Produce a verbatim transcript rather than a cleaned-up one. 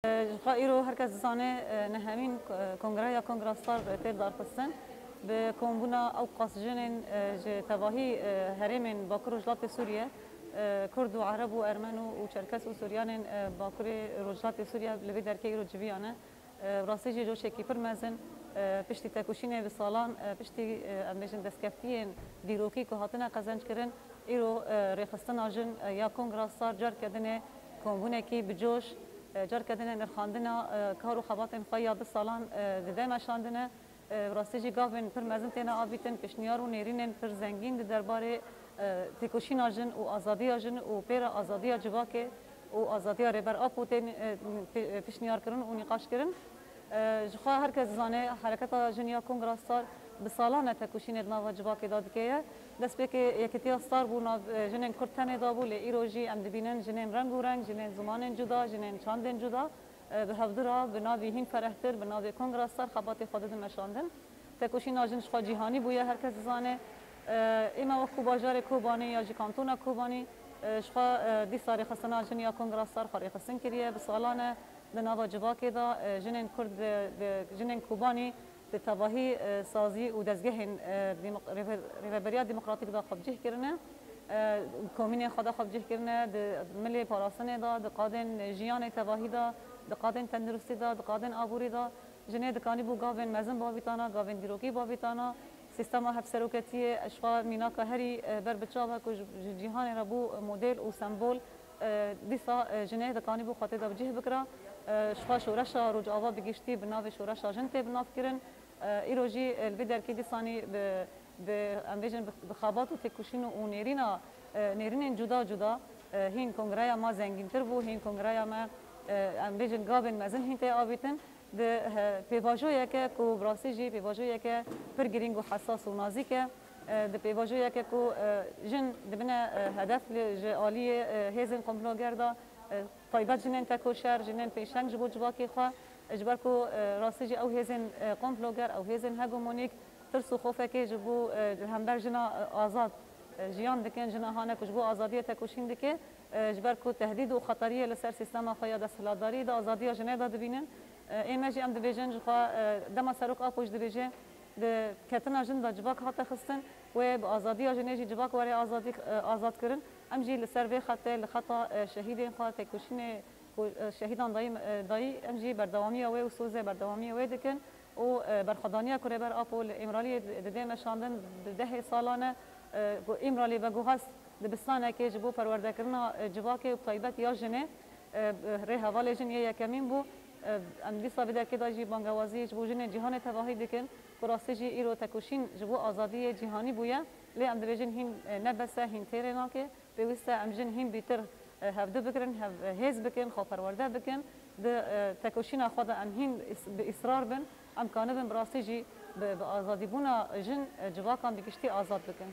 Ji xwe îro her kes dizane, e, nehemîn, e, kongreya Kongra Star tê darxistin. Bi kombûna ew qas jinên, e, ji tevahî, e, herêmên Bakur Rojhilatê Sûriye, e, Kurd û Ereb û Ermen û, û Çerkes û Suryanên, e, Bakurê Rojhilatê Sûriye li vê derkê îro civiyane. E, rastî jî coşekî pir mezin, e, piştî tekoşînê bi salan, e, piştî, e, em bêjin destkeftiyên dîrokî ku hatine qezenckirin, îro, e, rêxistina jin, e, ya Kongra Star carke dinê kombûnekî bi coş, e, carke dinê nirxandina, e, kar û xebatên xwe ya du salan, e, dide meşandine. E, rastî jî gavên pir mezin têne avîtin, pêşniyar û nêrînên pir zengîn di derbarê, e, têkoşîna jin û azadiya jin û pê re azadiya civakê û azadiya Rêber Apo tên, e, pê-, e, pêşniyar kirin û nîqaş kirin. E, ji xwe her kes dizane, hereketa jin ya Kongra Star bi salan e tekoşînê di nava civakê de dike ye. Destpêkê Yekîtiya Star bû nav, e, jinên Kurd tenê de bû, lê îro jî em dibînin jinên reng û reng, jinên zimanên cuda, jinên çandên cuda, e, bi hevdu re, bi navê hîn ferehtir, bi navê Kongra Star xebatê xwe didin meşandin. Tekoşîna jin ji xwe cîhanî bûye, her kes dizane. E, ême wek ku bajarê Kobanê ya jî kantona Kobanî, e, ji xwe, e, dîsa rêxistina jin ya Kongra Star xwe rêxistin kiriye. Bi salan e di nava civakê de, e, jinên Kurd, e, bi, jinên Kobanî di tevahî, e, sazî û dezgehên, e, demok-, rêve-, rêveberiya demokratîk de xwe bi cih kirine. E, komînên xwe de xwe bi cih kirine, di milê parastinê de, di qadên jiyanê tevahî de, di qadên tenduristî de, di qadên aborî de. Jinê dikanîbû gavên mezin bavîtana, gavên dîrokî bavîtana. Sîstema hevseroketiyê ji xwe mînaka herî, e, ber bi çav e ku ji, ji cîhanê re bû model û sembol. E, dîsa, e, jinê dikanîbû xwe tê de bi cih bikira. E, ji xwe şoreşa Rojava bi giştî bi navê şoreşa jin tê bi nav kirin. E, îro jî, e, li vê derkê dîsanî bi, bi, em bêjin bi, bi xebat û têkoşîn û nêrîna, e, nêrînên cuda cuda, e, hîn kongreya me zengîntir bû, hîn kongreya me, e, em bêjin gavên mezin hîn tê avîtin. Di, he, pêvajoyeke ku bi rastî jî pêvajoyeke pir girîng û hesas û nazîk e. E, di pêvajoyeke ku, e, jin dibine, e, hedef li, ji aliyê, e, hêzên komploger de, e, taybet jinên tekoşer, jinên pêşeng ji bo civakê xwe, e, ji ber ku, e, rastî jî ew hêzên, e, komploger, ew hêzên hegemonîk tirs û xofekê ji bo, e, li hember jina, e, azad, e, jiyan dikin, jina hane ku ji bo azadiyê tekoşîn dike. E, ji ber ku tehdîd û xeteriyê li ser sîstema xwe ya desthilatdarî di azadiya jinê de dibînin. E, ê me jî em dibêjin ji xwe, e, dema Serok Apo jî dibêje, di ketina jin de civak hate xistin, wê bi azadiya jinê jî civak were azadî, e, azad kirin. Em jî li ser vê xetê, li xeta, e, şehîdên xwe, têkoşînê ku, e, şehîdan dayî, e, dayî, em jî berdewamiya wê û sozê berdewamiya wê dikin û, e, berxwedaniya ku Rêber Apo li Îmraliyê di-, didê meşandin di dehê salan e, e, ku Îmralî veguhest dibistanekê ji bo perwerdekirina, e, civakê û bi taybet ya jinê, e, rê hevalê jin yê yekemîn bû. E, em dîsa vê derkê de jî bangewazî ji bo jinên cîhanê tevahî dikin ku rastî jî îro tekoşîn ji bo azadiyê cîhanî bûye. Lê em dibêjin hîn, e, ne bes e, hîn têrê nake. Pêwîst e em jin hîn bîtir, e, hevdu bigirin, hev, e, hêz bikin, xwe perwerde bikin. Di, e, tekoşîna xwe de em hîn is-, bi îsrar bin, em kanibin bi rastî jî bi, bi azadîbûna jin, e, civakan bi giştî azad bikin.